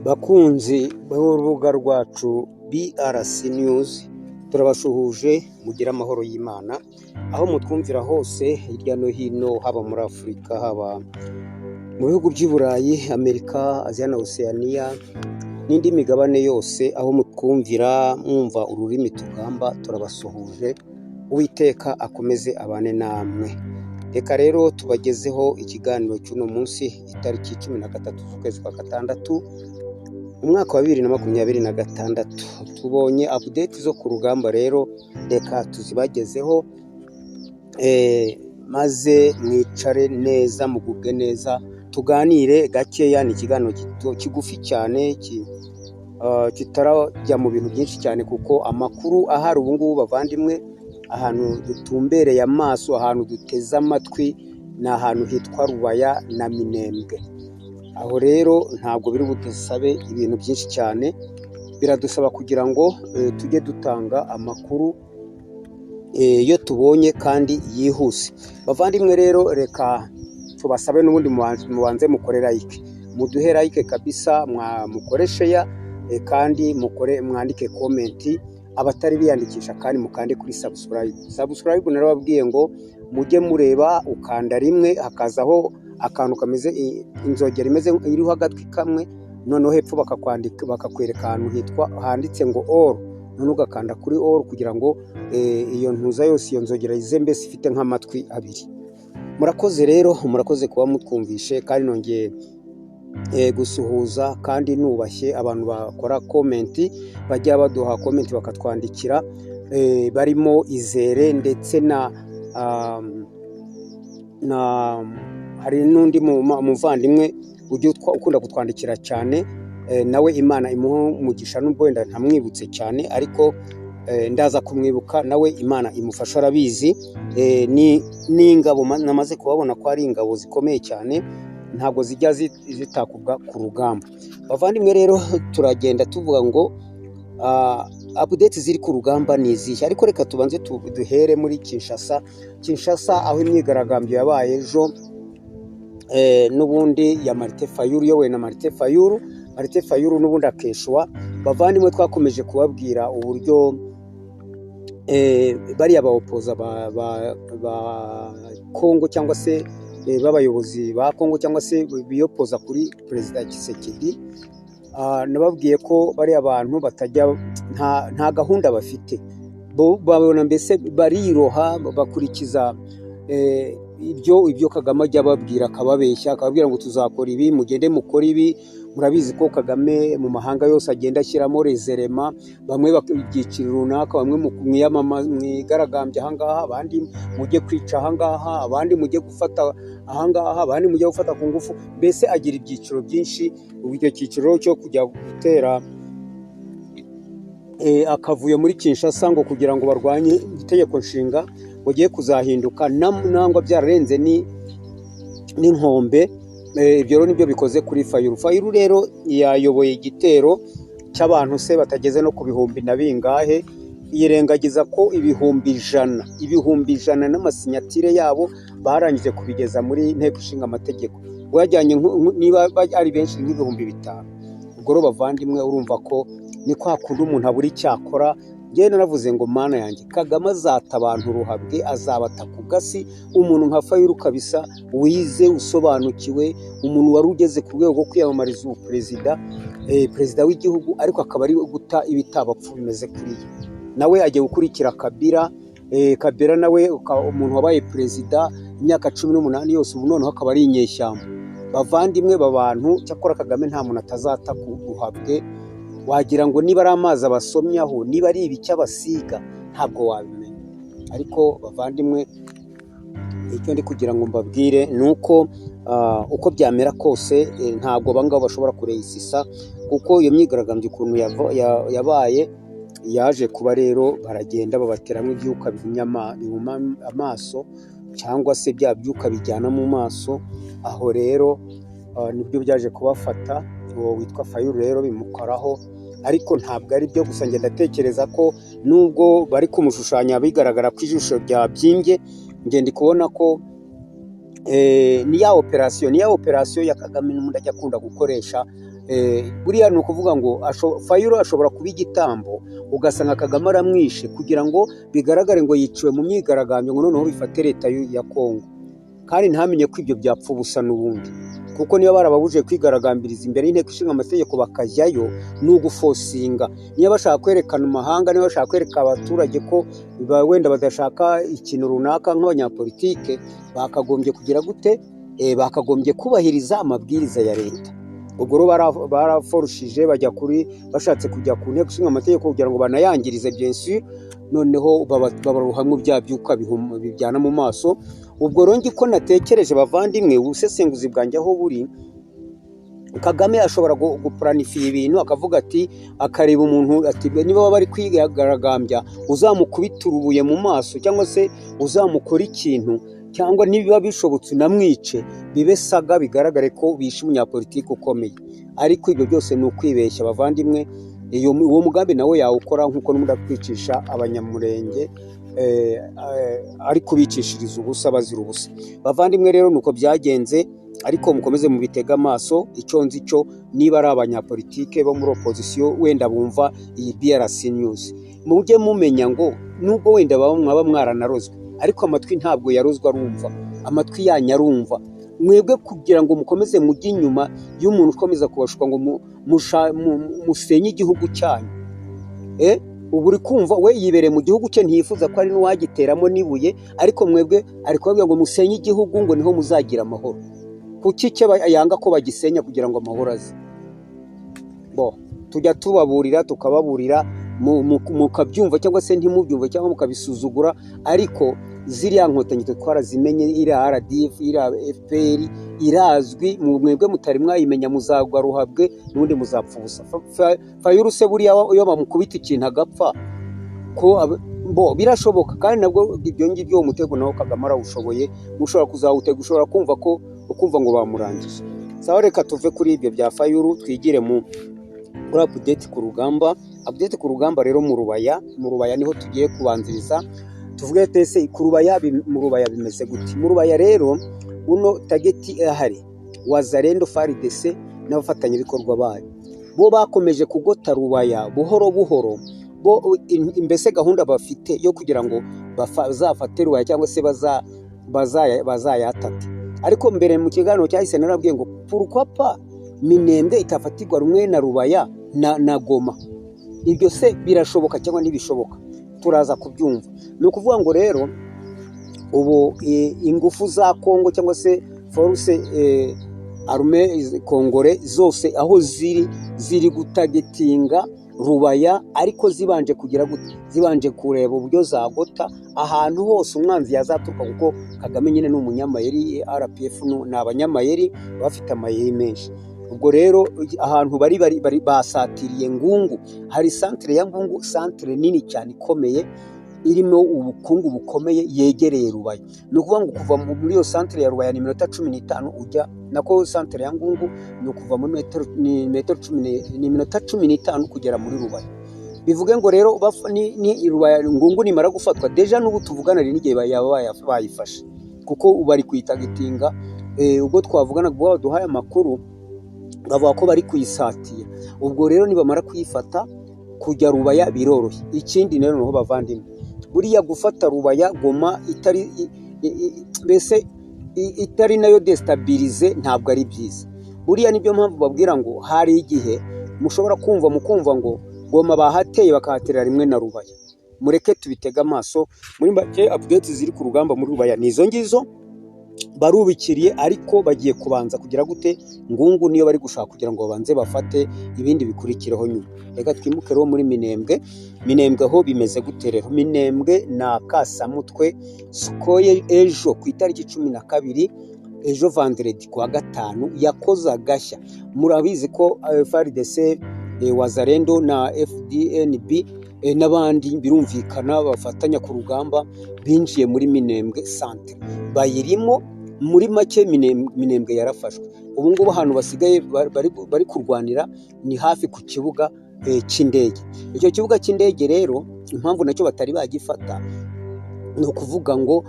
Bakunzi b'urubuga rwacu BRC News, turabasuhuje, mugire amahoro y'Imana aho mutwumvira hose hirya no hino, haba muri Afurika, haba mu bihugu by'i Burayi, Amerika, Aziya na Oceania n'indi migabane yose, aho mutwumvira mwumva ururimi tugamba, turabasuhuje. Uwiteka akomeze abane namwe. Reka rero tubagezeho ikiganiro cy'uno munsi, itariki 13 z'ukwezi kwa gatandatu, umwaka wa 2026. Tubonye update zo ku rugamba rero, reka tuzibagezeho, maze mwicare neza, mugubwe neza, tuganire gakeya. Ni ikiganiro kigufi cyane, kitarajya mu bintu byinshi cyane, kuko amakuru ahari ubu ngubu, bavandimwe, ahantu dutumbereye amaso, ahantu duteze amatwi, ni ahantu hitwa Rubaya na Minembwe. Aho rero ntabwo biri budusabe ibintu byinshi cyane, biradusaba kugira ngo tujye dutanga amakuru iyo tubonye kandi yihuse. Bavandimwe rero, reka tubasabe n'ubundi mubanze mukore like, muduhe like kabisa, mukore share, kandi mukore, mwandike comment. Abatari biyandikisha kandi mukande kuri subscribe. Subscribe narababwiye ngo mujye mureba, ukanda rimwe hakazaho akantu kameze inzogera imeze iriho agatwi kamwe, noneho hepfo bakakwandika, bakakwereka ahantu hitwa handitse ngo all, noneho ugakanda kuri all kugira ngo iyo ntuza yose, iyo nzogera ize mbese ifite nk'amatwi abiri. Murakoze rero, murakoze kuba mutwumvishe, kandi nongeye gusuhuza kandi nubashye abantu bakora comment, bajya baduha comment, bakatwandikira, barimo Izere ndetse na hari n'undi muvandimwe ujya ukunda kutwandikira cyane, nawe Imana imuhe umugisha, nubwo wenda ntamwibutse cyane, ariko ndaza kumwibuka. Nawe Imana imufasha, arabizi. Ni ingabo, namaze kubabona ko ari ingabo zikomeye cyane, ntabwo zijya zitakubwa ku rugamba. Bavandimwe rero, turagenda tuvuga ngo update ziri ku rugamba ni izihe? Ariko reka tubanze duhere muri Kinshasa. Kinshasa aho imyigaragambyo yabaye ejo, n'ubundi ya Martin Fayulu, iyobowe na Martin Fayulu. Martin Fayulu n'ubundi akeshwa. Bavandimwe, twakomeje kubabwira uburyo bariya ba opposants ba Kongo, cyangwa se b'abayobozi ba Kongo, cyangwa se biyopoza kuri Perezida Tshisekedi. Nababwiye ko bariya bantu batajya, nta gahunda bafite. Bo babona mbese bariroha, bakurikiza ibyo Kagame ajya ababwira, akababeshya, akababwira ngo tuzakora ibi, mugende mukore ibi. Murabizi ko Kagame mu mahanga yose agenda ashyiramo rezerema, bamwe ibyiciro runaka, bamwe mwigaragambye ahangaha, abandi mujye kwica ahangaha, abandi mujye gufata ahangaha, abandi mujye gufata ku ngufu. Mbese agira ibyiciro byinshi. Ubu icyo cyiciro cyo kujya gutera akavuyo muri Kinshasa ngo kugira ngo barwanye itegeko nshinga bugiye kuzahinduka, nangwa byararenze ni n'inkombe. Ibyo rero nibyo bikoze kuri Fayulu. Fayulu rero yayoboye igitero cy'abantu se batageze no ku bihumbi na bingahe, yirengagiza ko 100,000, 100,000 n'ama signature yabo barangije kubigeza muri Nteko Ishinga Amategeko. Wajyanye niba ari benshi nk'5,000. Ubwo rero bavandimwe, urumva ko ni kwa kundi umuntu abura icyo akora. Njyewe naravuze ngo Mana yanjye, Kagame azata abantu ruhabwe, azabata ku gasi. Umuntu nka Fayulu kabisa, wize, usobanukiwe, umuntu wari ugeze ku rwego rwo kwiyamamariza ubuperezida, perezida w'igihugu, ariko akaba ari guta ibitabapfu bimeze kuriya. Nawe agiye gukurikira Kabila. Kabila nawe umuntu wabaye perezida imyaka 18 yose, ubu noneho akaba ari inyeshyamba. Bavandimwe babantu, cyakora Kagame nta muntu atazata ku ruhabwe. Wagira ngo niba ari amazi abasomyaho, niba ari ibiki abasiga, ntabwo wabimenya. Ariko bavandimwe, icyo ndi kugira ngo mbabwire ni uko uko byamera kose, ntabwo abangaba bashobora kureyisisa, kuko iyo myigaragambyo ukuntu yabaye, yaje kuba rero baragenda babateramo ibyuka bihuma amaso, cyangwa se bya byuka bijyana mu maso. Aho rero nibyo byaje kubafata. Uwo witwa Fayulu rero bimukoraho, ariko ntabwo ari byo gusa. Njye ndatekereza ko nubwo bari kumushushanya bigaragara ko ijisho ryabyimbye, njye ndi kubona ko ni ya operasiyo ya Kagame n'ubundi ajya akunda gukoresha. Buriya ni ukuvuga ngo Fayulu ashobora kuba igitambo, ugasanga Kagame aramwishe kugira ngo bigaragare ngo yiciwe mu myigaragambyo, ngo noneho bifate leta ya Kongo, kandi ntamenye ko ibyo byapfa ubusa n'ubundi, kuko niba barababujije kwigaragambiriza imbere y'inteko ishinga amategeko bakajyayo, ni ugufosinga. Niba bashaka kwerekana amahanga, niba bashaka kwereka abaturage ko wenda badashaka ikintu runaka nk'abanyapolitike, bakagombye kugira gute? Bakagombye kubahiriza amabwiriza ya leta. Ubwo rero baraforushije bajya kuri, bashatse kujya ku nteko ishinga amategeko kugira ngo banayangirize bien sûr, noneho babaruhamwe bya byuka bibyana mu maso. Ubwo rero ko natekereje bavandimwe, ubusesenguzi bwanjye aho buri, Kagame ashobora gupuranifiya ibintu, akavuga ati, akareba umuntu ati niba bari kwigaragambya uzamukubita urubuye mu maso, cyangwa se uzamukora ikintu, cyangwa nibiba bishobotse unamwice, bibe saga, bigaragare ko bishe umunyapolitiki ukomeye. Ariko ibyo byose ni ukwibeshya bavandimwe. Uwo mugambi nawe yawukora, nk'uko n'ubundi kwicisha Abanyamurenge ari kubicishiriza ubusa bazira ubusa. Bavandimwe rero, nuko byagenze, ariko mukomeze mubitege amaso. Icyo nzi cyo, niba ari abanyapolitike bo muri opozisiyo wenda bumva iyi BRC News, mujye mumenya ngo nubwo wenda mwaba mwaranarozwe, ariko amatwi ntabwo yarozwe arumva, amatwi yanyu arumva. Mwebwe kugira ngo mukomeze mujye inyuma y'umuntu ukomeza kubashuka ngo musenye igihugu cyanyu, ubu uri kumva we yibereye mu gihugu cye, ntiyifuza ko hari n'uwagiteramo n'ibuye, ariko mwebwe ari kubabwira ngo musenye igihugu ngo niho muzagira amahoro. Kuki cye yanga ko bagisenya kugira ngo amahoro aze? Bo tujya tubaburira, tukababurira, mukabyumva cyangwa se ntimubyumve, cyangwa mukabisuzugura, ariko ziriya nkotanyi twarazimenye, iriya RDF, iriya FPR irazwi. Mwebwe mutari mwayimenya muzagwa ruhabwe, n'ubundi muzapfa ubusa. Fayulu se buriya iyo bamukubita ikintu agapfa, ko bo birashoboka? Kandi nabwo ibyo ngibyo, uwo mutego nawo Kagame arawushoboye, mushobora kuzawutega, ushobora kumva ko ukumva ngo bamurangije. Sawa, reka tuve kuri ibyo bya Fayulu, twigire mu kuri update ku rugamba. Update ku rugamba rero mu Rubaya, mu Rubaya niho tugiye kubanziriza. Tuvuge tese ku Rubaya, mu Rubaya bimeze gute? Mu Rubaya rero, uno target ahari, Wazalendo, FARDC n'abafatanyabikorwa bayo, bo bakomeje kugota Rubaya buhoro buhoro. Bo mbese gahunda bafite yo kugira ngo bazafate Rubaya cyangwa se bazayatate. Ariko mbere mu kiganiro cyahise narabwiye ngo pourquoi pas Minembwe itafatirwa rumwe na Rubaya na Goma? Ibyo se birashoboka cyangwa ntibishoboka? Turaza kubyumva. Ni ukuvuga ngo rero ubu ingufu za Kongo cyangwa se force armée congolaise zose aho ziri, ziri gutagetinga Rubaya, ariko zibanje kugira gute? Zibanje kureba uburyo zagota ahantu hose umwanzi yazaturuka, kuko Kagame nyine ni umunyamayeri, RPF ni abanyamayeri, bafite amayeri menshi. Ubwo rero ahantu bari basatiriye Ngungu, hari santere ya Ngungu, santere nini cyane ikomeye, irimo ubukungu bukomeye, yegereye Rubaya. Ni ukuvuga ngo kuva muri iyo santere ya Rubaya ni iminota 15 ujya, nako santere ya Ngungu ni ukuva muri metero, ni metero cumi ni iminota 15 kugera muri Rubaya. Bivuge ngo rero ni Rubaya, Ngungu nimara gufatwa, déjà n'ubu tuvugana hari n'igihe yaba bayifashe, kuko bari kuyitagitinga. Ubwo twavugana, ubwo baduhaye amakuru bavuga ko bari kuyisatira. Ubwo rero nibamara kuyifata, kujya Rubaya biroroshye. Ikindi rero noneho bavandimwe, buriya gufata Rubaya, Goma itari mbese itari nayo déstabilisée, ntabwo ari byiza. Buriya nibyo mpamvu babwira ngo hari igihe mushobora kumva, mukumva ngo Goma bahateye, bakahatera rimwe na Rubaya. Mureke tubitege amaso. Muri make, update ziri ku rugamba muri Rubaya ni izo ngizo. Barubikiriye, ariko bagiye kubanza kugira gute? Ngungu niyo bari gushaka kugira ngo babanze bafate, ibindi bikurikireho nyuma. Reka twimuke rero muri Minembwe. Minembwe ho bimeze gute rero? Minembwe ni akasamutwe. Sukhoi ejo ku itariki 12, ejo vendredi, kuwa gatanu, yakoze agashya. Murabizi ko FARDC, Wazalendo na FDNB n'abandi birumvikana bafatanya ku rugamba binjiye muri Minembwe centre, bayirimo. Muri make Minembwe yarafashwe. Ubu ngubu ahantu basigaye bari kurwanira ni hafi ku kibuga cy'indege. Icyo kibuga cy'indege rero, impamvu nacyo batari bagifata Ni ukuvuga ngo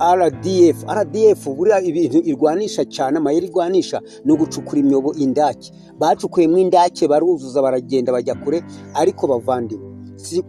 RDF buriya ibintu irwanisha cyane, amayeri irwanisha ni ugucukura imyobo, indake. Bacukuyemo indake, baruzuza, baragenda bajya kure. Ariko bavandimwe,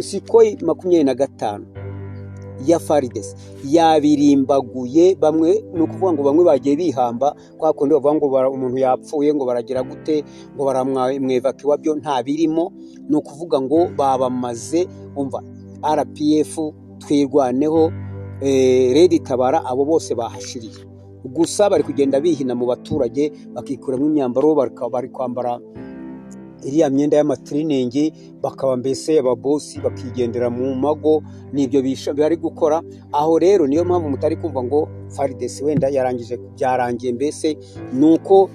Sukhoi 25 ya FARDC yabirimbaguye bamwe. Ni ukuvuga ngo bamwe bagiye bihamba kwa kundi bavuga ngo umuntu yapfuye, ngo baragira gute, ngo baramwevakiwa, byo nta birimo. Ni ukuvuga ngo babamaze. Umva, RPF, Twirwaneho, Red Tabara, abo bose bahashiriye. Gusa bari kugenda bihina mu baturage, bakikuramo imyambaro, bari kwambara iriya myenda y'amatiriningi, bakaba mbese ababosi, bakigendera mu mago. Nibyo bari gukora aho. Rero niyo mpamvu mutari kumva ngo FARDC wenda yarangije, byarangiye. Mbese ni uko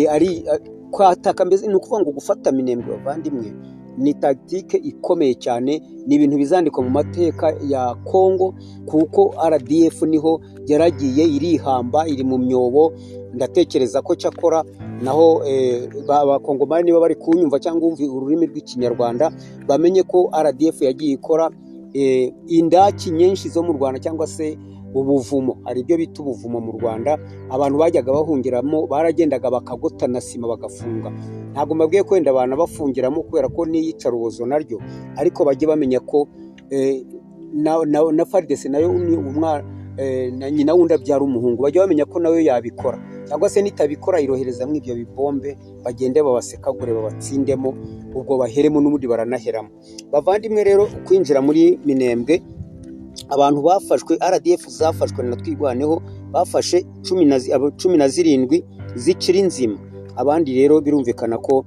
ari kwataka, mbese ni ukuvuga ngo gufata Minembwe, bavandimwe, ni tactique ikomeye cyane. Ni ibintu bizandikwa mu mateka ya Kongo, kuko RDF niho yaragiye irihamba, iri mu myobo. Ndatekereza ko cyakora naho Abakongomani niba bari kunyumva cyangwa umva ururimi rw'Ikinyarwanda, bamenye ko RDF yagiye ikora indaki nyinshi zo mu Rwanda, cyangwa se ubuvumo. Hari ibyo bita ubuvumo mu Rwanda abantu bajyaga bahungiramo, baragendaga bakagota na sima bagafunga. Ntabwo mbabwiye ko wenda abantu bafungiramo kubera ko n'iyicarubozo naryo, ariko bajye bamenya ko na FARDC nayo ni umwana na nyina wundi abyara umuhungu. Bajya bamenya ko nawe yabikora, cyangwa se nitabikora iroherezamo ibyo bibombe, bagende babasekagure, babatsindemo, ubwo baheremo n'ubundi baranaheramo. Bavandimwe rero, kwinjira muri Minembwe, abantu bafashwe, RDF zafashwe na Twirwaneho, bafashe 17 zikiri nzima. Abandi rero birumvikana ko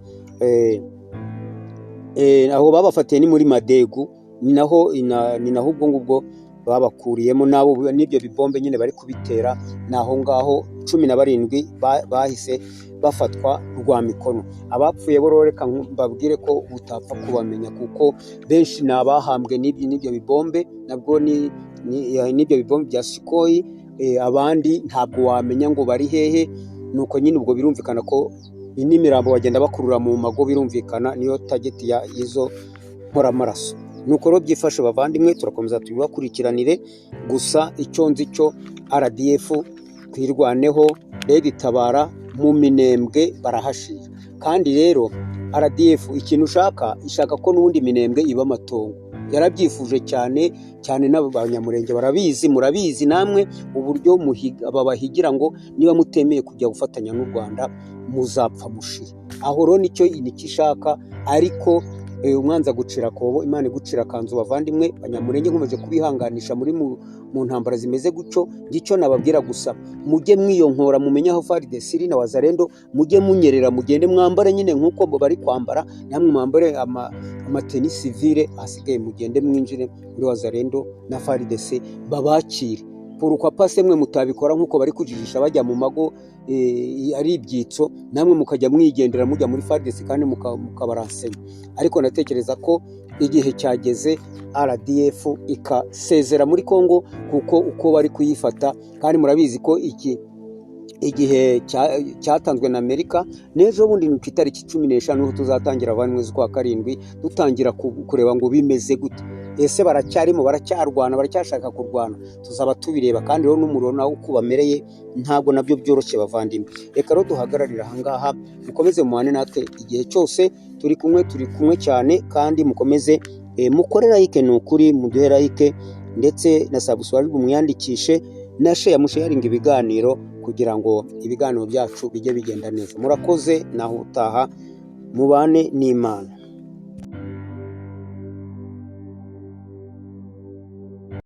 aho babafatiye ni muri Madegu, ni naho ubwo ngubwo babakuriyemo nabo n'ibyo bibombe nyine bari kubitera. Ni aho ngaho 17 bahise bafatwa rwa mikono. Abapfuye bo rero, reka mbabwire ko utapfa kubamenya, kuko benshi ni abahambwe n'ibyo bibombe, nabwo n'ibyo bibombe bya Sukhoi. Abandi ntabwo wamenya ngo bari hehe. Nuko nyine ubwo birumvikana ko n'imirambo bagenda bakurura mu mago, birumvikana niyo target ya izo nkoramaraso. Nuko rero byifashe, bavandimwe, turakomeza tubibakurikiranire. Gusa icyo nzi cyo, RDF, Twirwaneho, Red Tabara mu Minembwe barahashira. Kandi rero RDF ikintu ushaka, ishaka ko n'ubundi Minembwe iba amatongo. Yarabyifuje cyane cyane, n'abanyamurenge barabizi, murabizi namwe uburyo babahigira ngo niba mutemeye kujya gufatanya n'u Rwanda muzapfa mushire. Aho rero nicyo ishaka. Ariko umwanzi agucira akobo, Imana igucira akanzu. Bavandimwe Banyamurenge, nkomeje kubihanganisha muri mu ntambara zimeze gutyo. Ngicyo nababwira gusa, mujye mwiyonkora, mumenye aho FARDC iri na Wazalendo, mujye munyerera, mugende mwambare nyine nk'uko bari kwambara, namwe mwambare amatenue civile, ahasigaye mugende mwinjire muri Wazalendo na FARDC babakire. Pourquoi pas mwe mutabikora nk'uko bari kujijisha bajya mu mago ari ibyitso, namwe mukajya mwigendera mujya muri FARDC kandi mukabaransenya? Ariko ndatekereza ko igihe cyageze RDF ikasezera muri Congo, kuko uko bari kuyifata, kandi murabizi ko iki igihe cyatanzwe na Amerika, n'ejo bundi ni ku itariki 15 niho tuzatangira, abavandimwe, z'ukwa karindwi, dutangira kureba ngo bimeze gute, ese baracyarimo, baracyarwana, baracyashaka kurwana? Tuzaba tubireba. Kandi rero n'umuriro nawo uko bamereye ntabwo nabyo byoroshye. Bavandimwe, reka rero duhagararire ahangaha. Mukomeze mubane natwe igihe cyose, turi kumwe, turi kumwe cyane. Kandi mukomeze mukore like, ni ukuri muduhe like, ndetse na subscribe mwiyandikishe, na share, musharinga ibiganiro kugira ngo ibiganiro byacu bijye bigenda neza. Murakoze, naho utaha, mubane n'Imana.